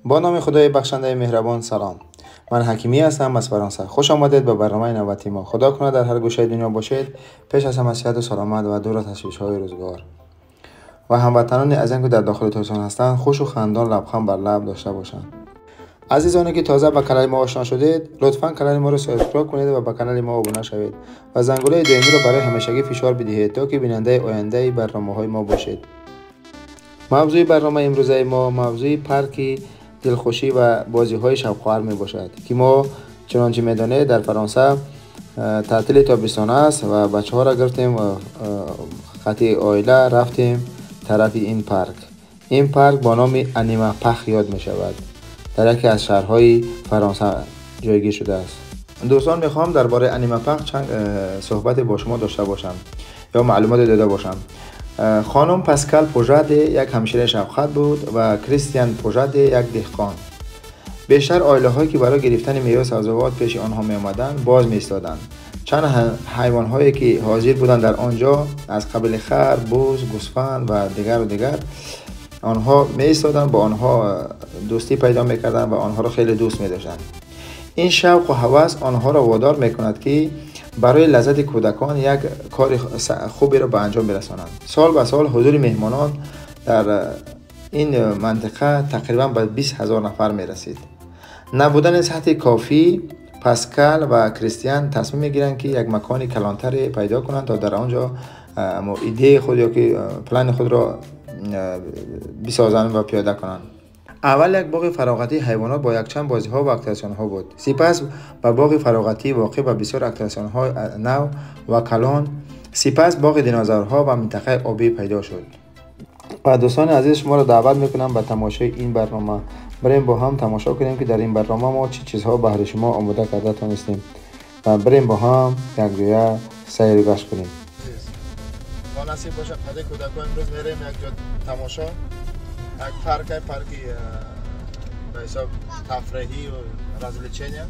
Бо номи Худои бахшандаи меҳрабон салом. Ман Ҳакимӣ ҳастам аз Фаронса. Хуш омадед ба барномаи навбати мо. Худо кунад дар ҳар гӯшаи дунё бошед, пеш аз ҳама сиҳату саломат ва дур аз ташвишҳои рӯзгор. Ва ҳамватанони азизам, ки дар дохили Тоҷикистон ҳастанд, хушу хандон лабханд бар лаб дошта бошанд. Азизоне ки тоза ба канали мо ошно шудед, лутфан канали моро subscribe кунед ва ба канали мо обуна шавед ва зангулаи доимиро барои ҳамешагӣ фишор бидиҳед, то ки бинандаи ояндаи барномаҳои мо бошед. Мавзӯи барномаи имрӯзаи мо мавзӯи парки дилхушӣ ва бозиҳои шавқовар мебошад, ки мо чунончи медонед, дар Фаронса таътили тобистона аст ва бачаҳоро гирифтем, қати оила рафтем тарафи ин парк. Ин парк бо номи Анимапах ёд мешавад, дар яке аз шаҳрҳои Фаронса ҷойгир шудааст. Дӯстон, мехоҳам дар бораи Анимапах чанд суҳбате бо шумо дошта бошам ё маълумоте дода бошам. Хонум Паскал Пожаде як ҳамшираи шафқат буд ва Кристиан Пожаде як деҳқон. Бештар оилаҳое ки барои гирифтани мева сабзавот пеши онҳо меомаданд, боз меистоданд. Чанд ҳайвонҳое ки ҳозир буданд дар он ҷо, аз қабили хар, буз, гӯсфанд ва дигару дигар, онҳо меистоданд, бо онҳо дӯстӣ пайдо мекарданд ва онҳоро хеле дӯст медоштанд. Ин шавқу ҳавас онҳоро водор мекунад, ки барои лаззати кӯдакон як кори хуберо ба анҷом бирасонанд. Сол ба сол ҳузури меҳмонон дар ин мантиқа тақрибан ба 20 000 нафар мерасид. Набудани сатҳи кофӣ, Паскал ва Кристиан тасмим мегиранд, ки як макони калонтаре пайдо кунанд, то дар он ҷо идеяи худ ё ки плани худро бисозанд ва пиёда кунанд. Аввал як боғи фароғатии ҳайвонот бо якчанд бозиҳо ва аттраксионҳо буд, сипас ба боғи фароғатӣ воқеъ ба бисёр аттраксионҳои нав ва калон, сипас боғи динозаврҳо ва минтақаи обӣ пайдо шуд. Ва дӯстони азиз, шуморо даъват мекунам ба тамошои ин барнома. Бирем, бо ҳам тамошо кунем, ки дар ин барнома мо чӣ чизҳо баҳри шумо омода карда тонистем, ва бирем, бо ҳам якҷоя сайру гашт кунем. Бо насиб бошад, қади кӯдакон имрӯз мерем як ҷо тамошо, як парка, парки ба ҳисоб тафреҳӣ развлечения.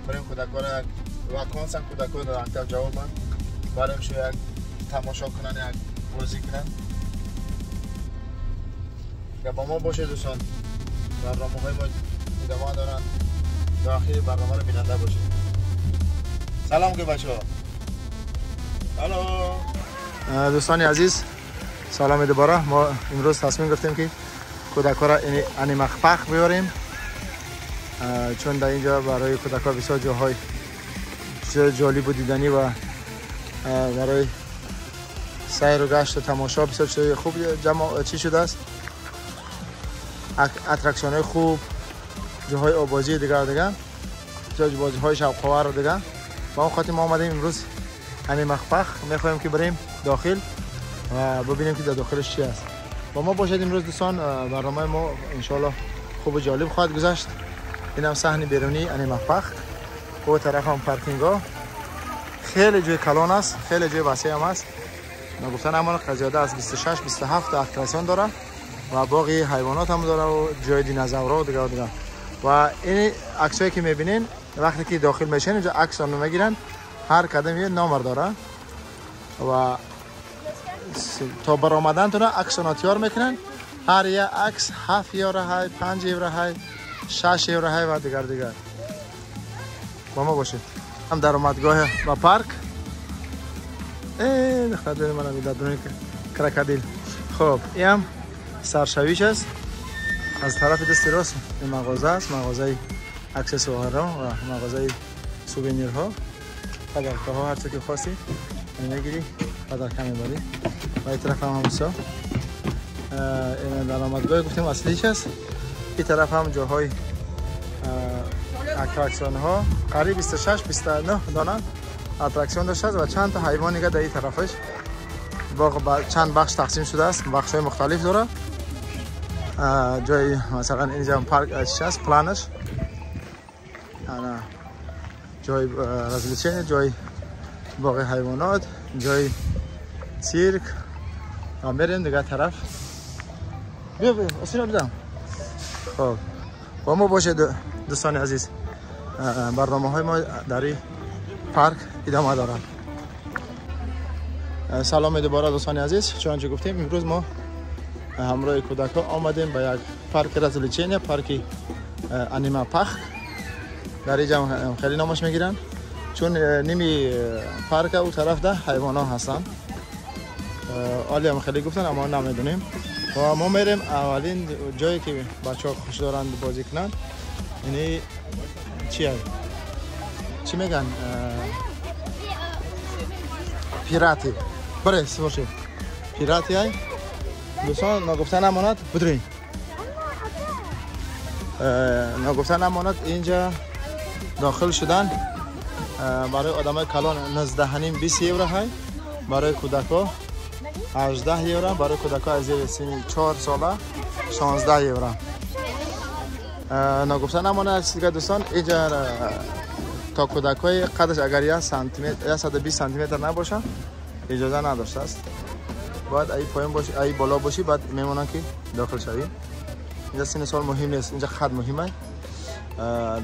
Барем кӯдакоро, як вакансан, кӯдакон дар мактаб ҷавобанд, барем шу як тамошо кунанд, як бозӣ кунанд. Бо мо бошед, дӯстон, барномаҳои мо идома доранд, то ахири барномаро бинанда бошед. Салом ки, бачаҳо, алло. Дӯстони азиз, саломи дубора. Мо имрӯз тасмим гирифтем, ки кӯдакҳоро Анимапах биёрем, чун дар инҷо барои кӯдакҳо бисёр ҷоҳои ҷолибу диданӣ ва барои сайру гашту тамошо бисёр чизои хуб чӣ шудааст, аттраксионҳои хуб, ҷоҳои оббозии дигар дигар, бозиҳои шавқовару дигар. Ба он хотир мо омадем имрӯз Анимапах, мехоҳем, ки бирем дохил ва бибинем, ки дар дохилаш чи аст. Бо мо бошед имрӯз, дӯстон, барномаи мо иншоалло хубу ҷолиб хоҳад гузашт. Инам саҳни берунии Анимапах, о тарафам паркингҳо. Хеле ҷои калон аст, хеле ҷои васеъ ҳам аст. Нагуфта намонад, зиёда аз 26 27 аттраксион дорад ва боғи ҳайвонот ҳам дорад, ҷои динозаврҳо, дигар дигар. Ва ин аксҳое ки мебинен, вақте ки дохил мешавен, инҷо аксро мегиранд, ҳар кадом як номер дорад ва то баромадантона аксона тиёр мекунанд. Ҳар як акс 7 евро ҳай, 5 евро ҳай, 6 евро ҳай ва дигар дигар. Бо мо бошед. Ҳам даромадгоҳ ба парк. Духтарҷони мана дар крокодил. Хоб, иам саршавиш аст. Аз тарафи дасти рост ин мағоза аст, мағозаи аксессуарҳо ва мағозаи сувенирҳо, подаркаҳо, ҳар чизе ки хостӣ мегирӣ, подарка мебарӣ. Ва ин тараф ҳам ҳамсо даромадгоҳи гуфтем аслиш аст. Ин тараф ҳам ҷоҳои аттраксионҳо, қариб 26 29 дона аттраксион доштааст ва чанд та ҳайвон дига. Дар ин тарафаш боғ ба чанд бахш тақсим шудааст, бахшҳои мухталиф дорад. Ҷои масалан инҷа парк чиш аст, планаш, ҷои развлечение, ҷои боғи ҳайвонот, ҷои цирк. Мерем дигар тараф. Биё, осино бидам. Хоб, бо мо бошед, дӯстони азиз, барномаҳои мо дар ин парк идома дорад. Саломи дубора, дӯстони азиз. Чунончи гуфтем, имрӯз мо ҳамроҳи кӯдакҳо омадем ба як парки развлечения, парки Анима Пахк. Дар инҷа хеле номаш мегиранд, чун ними парка у тараф да ҳайвонҳо ҳастанд. Оли ҳам хеле гуфтанд, аммо намедонем. Ва мо мерем аввалин ҷое ки бачаҳо хуш доранд бозӣ кунанд. Ини чия? Чӣ меган? Пирати. Баре, бошед. Пирати ай. Дӯстон, нагуфта намонад, будрин. Нагуфта намонад, инҷа дохил шудан барои одамои калон 19,5-20 евро ҳай, барои кӯдакҳо 18 евро, барои кӯдакҳо аз зери синни 4 сола 16 евро. Нагуфта намонад дигар дӯстон, инҷа то кӯдакҳои қадаш агар 1 сантиметр 120 сантиметр набошад иҷоза надоштааст. Бояд ай поён бошӣ, ай боло бошӣ, баъд мемонанд ки дохил шавӣ. Инҷа синни сол муҳим нест, инҷа қад муҳим аст.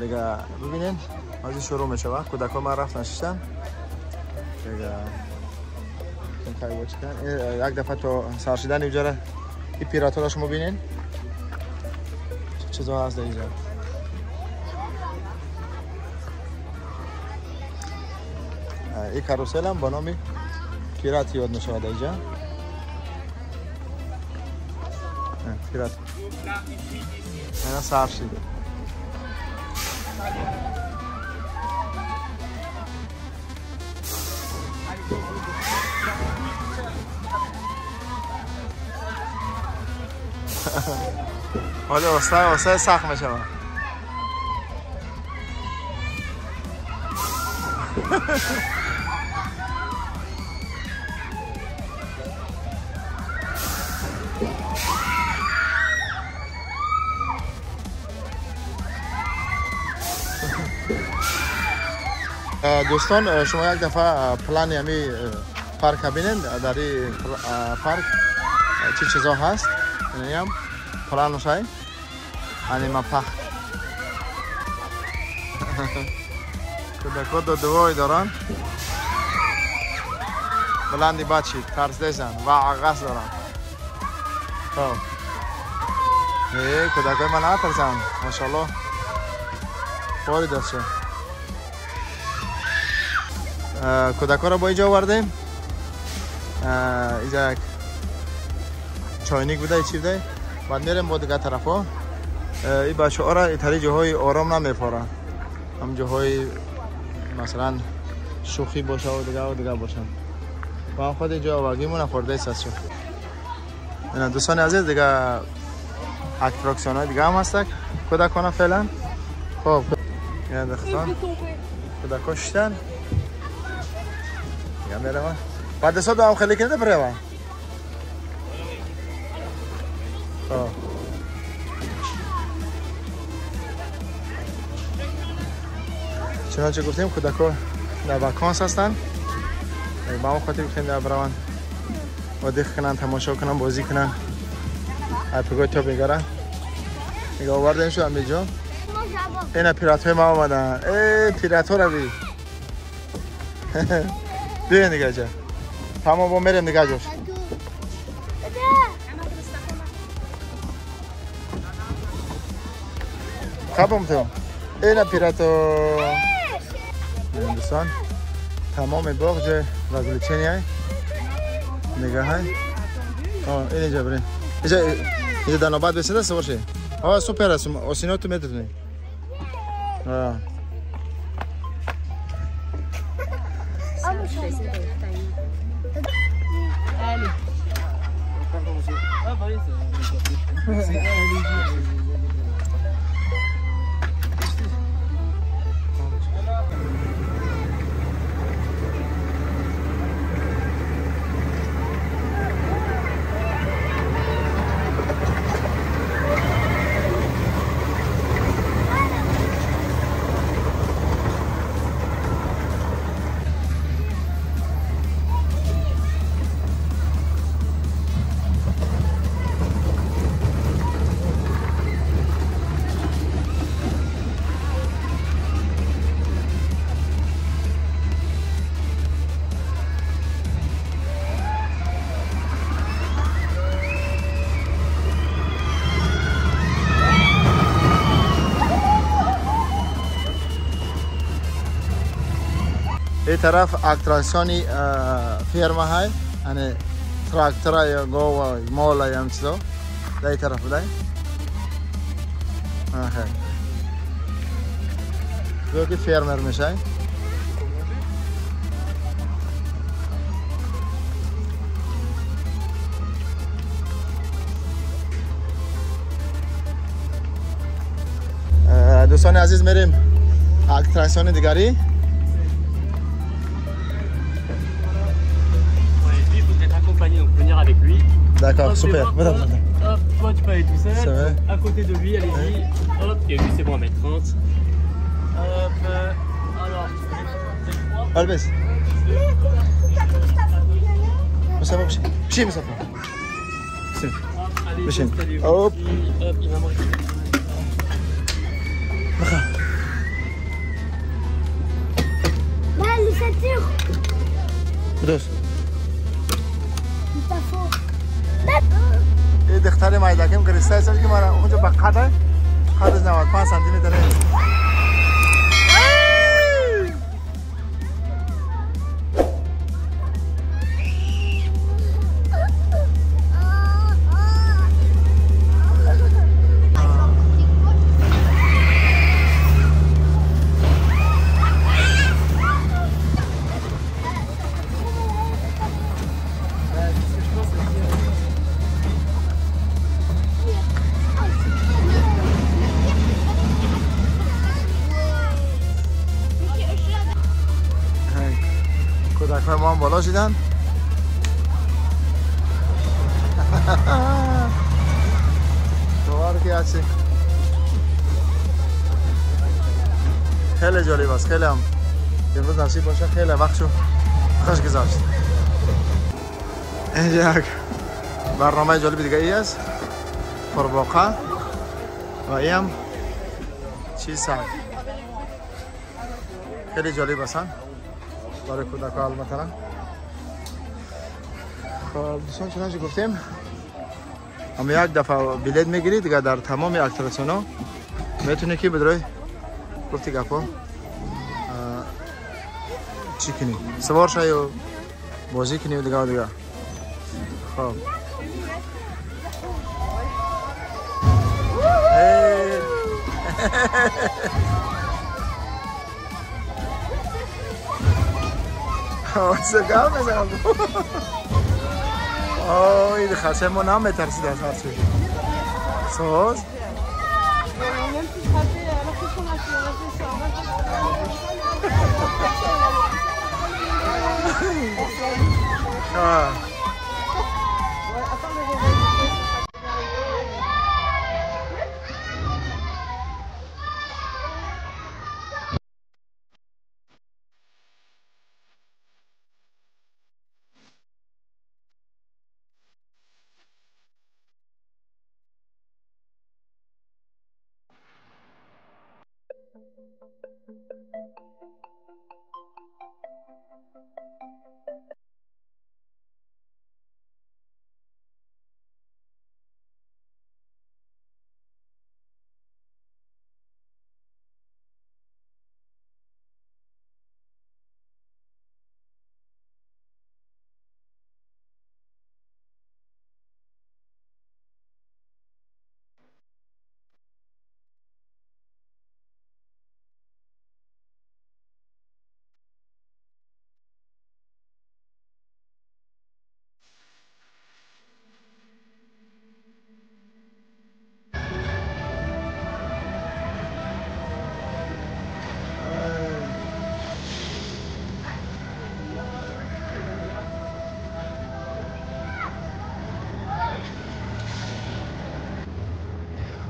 Дига бибинед, ҳозир шурӯъ мешавад. Кӯдакҳо ман рафтан шиштан. Дига як дафъа то сар шудани инҷара ин пиратҳоро шумо бинед, чӣ чизҳо ҳаст дар инҷа. Ин карусел ҳам ба номи пират ёд мешавад дар инҷа. Пират. Ина сар шид. ҳоли оста оста сахт мешавад. Дӯстон, шумо як дафъа плани ҳами парка бинед. Дар ин парк чӣ чизо ҳаст, инам планаш ай Анима Пахк. Кӯдакҳо додувой доранд, баланди бад шид, тарсдесанд ва ағас доранд. Хоб, кӯдакҳои ман натарсанд, машоаллоҳ, пори дастшо. Кӯдакҳоро бо инҷо овардем. Инҷа як чойник буда, чӣ буда. Баъд мерем бо дигар тарафҳо. Ин бачаҳоро итари ҷоҳои ором намепоранд, ҳам ҷоҳои масалан шӯхӣ боша ва дигар дигар бошанд. Ба ҳам худ инҷо оваргимон афордаист аст. Ина дӯстони азиз, дигар аттраксионҳои дига ҳам ҳастак кӯдакона феълан. Хоб, ина духтарон кӯдакҳо шиштанд, дига мераванд. Баъд дастҳо дуам хеле кинеда бирава. Хоб, чунонче гуфтем, кӯдакҳо дар ваканс ҳастанд. Ба он хотир гуфтем дар бираванд, одиқ кунанд, тамошо кунанд, бозӣ кунанд. Айпагои то мегаранд. Дига овардем шуд амиҷо. Ина пиратҳои ма омаданд. Э, пиратҳоро би. Биёен дига ҷа. Тамом, бо мерем дига ҷош. Хабам то. Ина пирато. Дӯстон, тамоми боғ ҷои развлечения нигаҳай. Ин инҷа бирем. Инҷа дар навбат беседа савор шед. Супер аст, осино ту метавонӣ. این طرف attraction ferme های، یعنی تراکتور یا گاو و مال یا هم چیزا در این طرف بوده. آخه که ferme میشه. دوستان عزیز میریم attraction دیگری. D'accord, super. Hop, hop, toi tu peux aller tout seul. À côté de lui, allez-y. Hop, et lui c'est bon, 1m30. Hop, alors, البس. مصطفى مشي مشي مصطفى. مشي. Hop. Hop, il va me récupérer. Là, les ceintures. بدوس. مصطفى. این دختر مایدکم گرسته است که مرا اونجا با قد 95 سانتی متر. کودک‌های ما هم بالا شدن. دوباره که هستی خیلی جالب است، خیلی هم امروز نصیب باشه، خیلی وقتشو خوش گذاشت. اینجا یک برنامه جالب دیگه ای است، قورباغه و این هم چیز سگ، خیلی جالب هستن برای کودک‌ها مثلا. خب دوستان چنانچه گفتیم هم یک دفعه بلیت میگیری دیگه در تمام attraction ها میتونی که بدروی گفتی گپا چی کنی، سوار شای و بازی کنی و دیگه و دیگه. خب چه میزنم؟ آه این خسه ما نمیترسید از هر چیزی. سوز؟ آه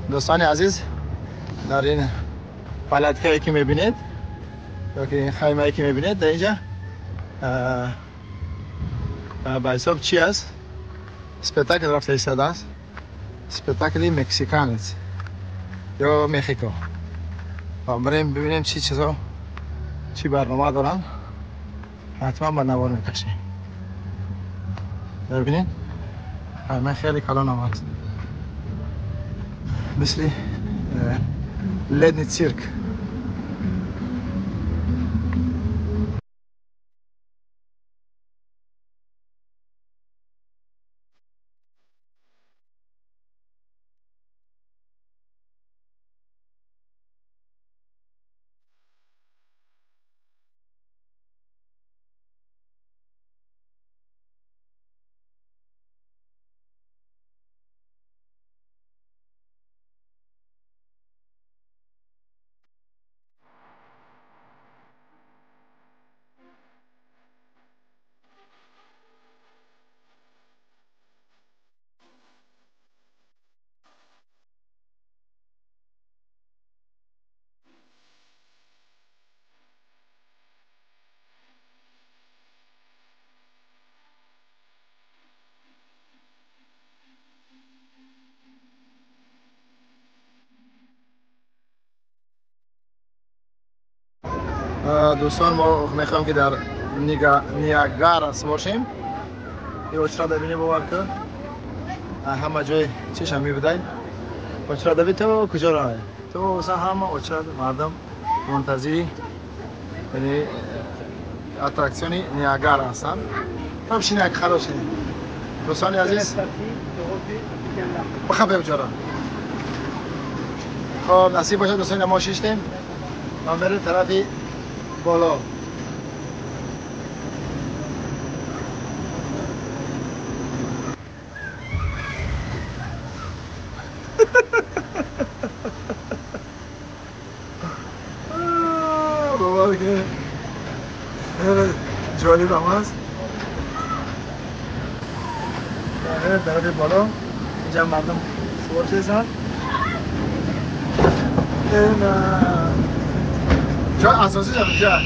دوستان عزیز، در این پلتهایی که میبینید یا که این خیمه‌ای که میبینید در اینجا به حساب چی است؟ spectacle رفته ایستاده است، spectacle مکزیکان است یا مکزیکو. بریم ببینیم چی چیزا چی برنامه دارن، حتما با نوار میکشیم. ببینید خیمه خیلی کلان آمد، مثل لدنی سیرک. دوستان ما میخوام که در نیاگارا باشیم. یه اچرا دبینی باور کن همه جای چشم میبودای. اچرا دبی تو کجا راه؟ تو مثلا همه اچرا مردم منتظری یعنی اتراکسیونی نیاگارا هستن. بشین یک خراشین. دوستان عزیز بخواب اجرا. خب نصیب باشه دوستان ما شیشتیم. ما بریم طرفی بالا. بابا که جالب هم هست. طرف بالا اینجا مردم سوار شدن. این جای اساسی اینجا.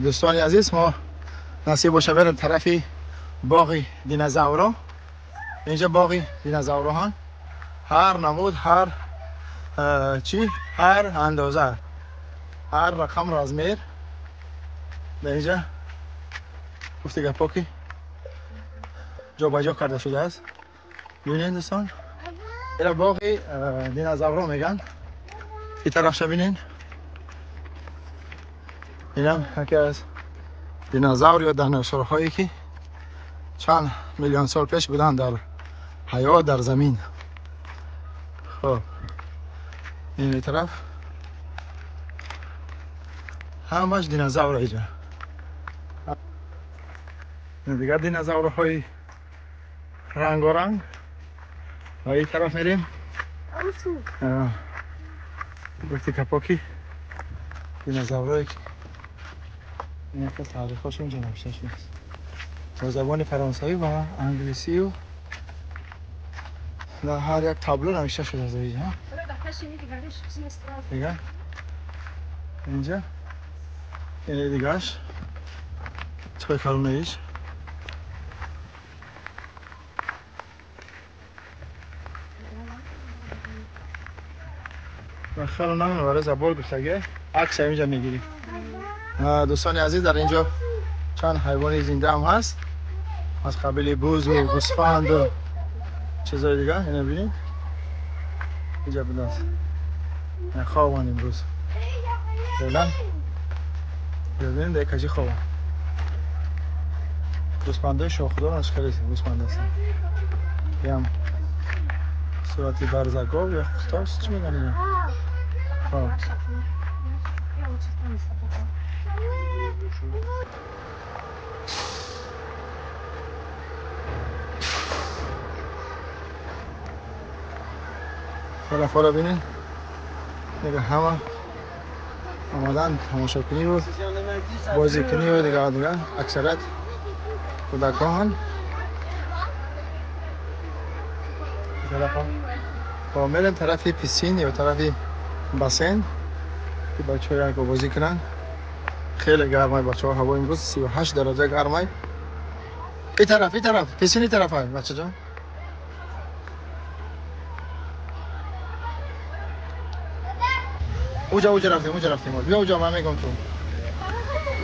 دوستان عزیز ما نصیب باشه بریم طرف باغ دینوزاورا. اینجا باغ دینوزاورا هن. هر نمود، هر چی، هر اندازه، هر رقم رازمیر در اینجا گفته گپا که جا به جا کرده شده است. ببینید دوستان، این باغ دینوزاورا میگن. این طرفش ببینین، اینم یکی از دینوزاور یا دینوسورهایی که چند میلیون سال پیش بودن در حیات در زمین. خب این طرف همش دینوزاور اینجا. این دیگر دینوزاورهای رنگارنگ. و این طرف میریم گفتی کپاکی دینوزاورهایی که این یکی از تاریخ‌هاش اینجا نوشته شده است با زبان فرانسوی و انگلیسی و در هر یک تابلو نوشته شده از اینجا. دیگه اینجا این دیگهش چه کارونه ایش. و خیلی نمی‌بره زبال گفتگه عکس اینجا میگیری. دوستان عزیز در اینجا چند حیوان زنده هم هست از قبیل بز و گوسفند و چیزای دیگه. اینو ببینید اینجا بودند خوابان امروز. فعلا ببینید در کجی خوابان. گوسفندای شاخدار از خیلی گوسفند هستن. هم صورتی برزگاو یا خطاس چی میگن اینا. خب طرف ها رو ببینید دیگه همه آمدن تماشا کنی و بازی کنی و دیگه اکثرت کودک ها هن. ها میریم طرف پیسین یا طرف باسن که بچه ها بازی کنن. خیلی گرمه بچه ها، هوا امروز 38 درجه گرمه. این طرف، این طرف پیسین، این طرف های بچه جان. اوجا اوجا رفتیم، اوجا رفتیم. بیا اوجا من میگم تو.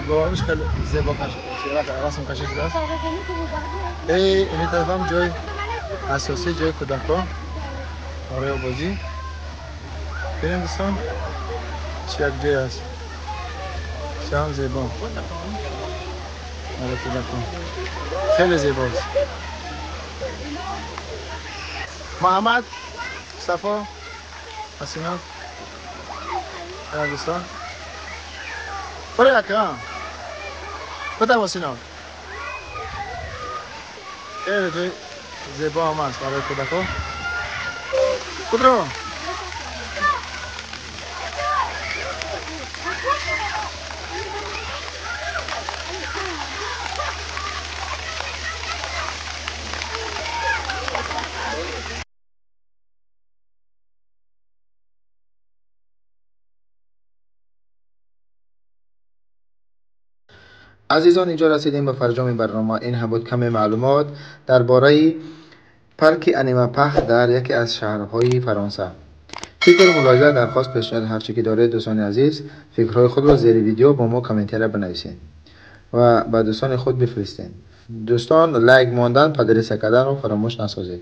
گواهش خیلی زیبا کشید، رسم کشید شده است. این طرف هم جای اساسی، جای کودکان برای بازی. ببینیم دوستان چه یک جای است، چه هم زیبا برای کودکان، خیلی زیباست. محمد، صفا، حسینات، دوستان برو یکم بده واسینا. خیلی جای زیبا هم است برای کودکان. کدرو عزیزان، اینجا رسیدیم به فرجام برنامه. این هم بود کم معلومات درباره پارک انیمه پخ در یکی از شهرهای فرانسه. فکر، ملاحظه، درخواست، پیشنهاد، هر چی که دارید دوستان عزیز، فکرهای خود را زیر ویدیو با ما commentaire بنویسید و به دوستان خود بفرستید. دوستان، like ماندن، поделиться کردن رو فراموش نسازید.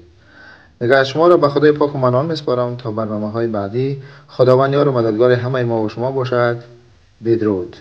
دیگه شما را به خدای پاک و منان میسپارم تا برنامه های بعدی. خداوند یار و مددگار همه ما و شما باشد. بدرود.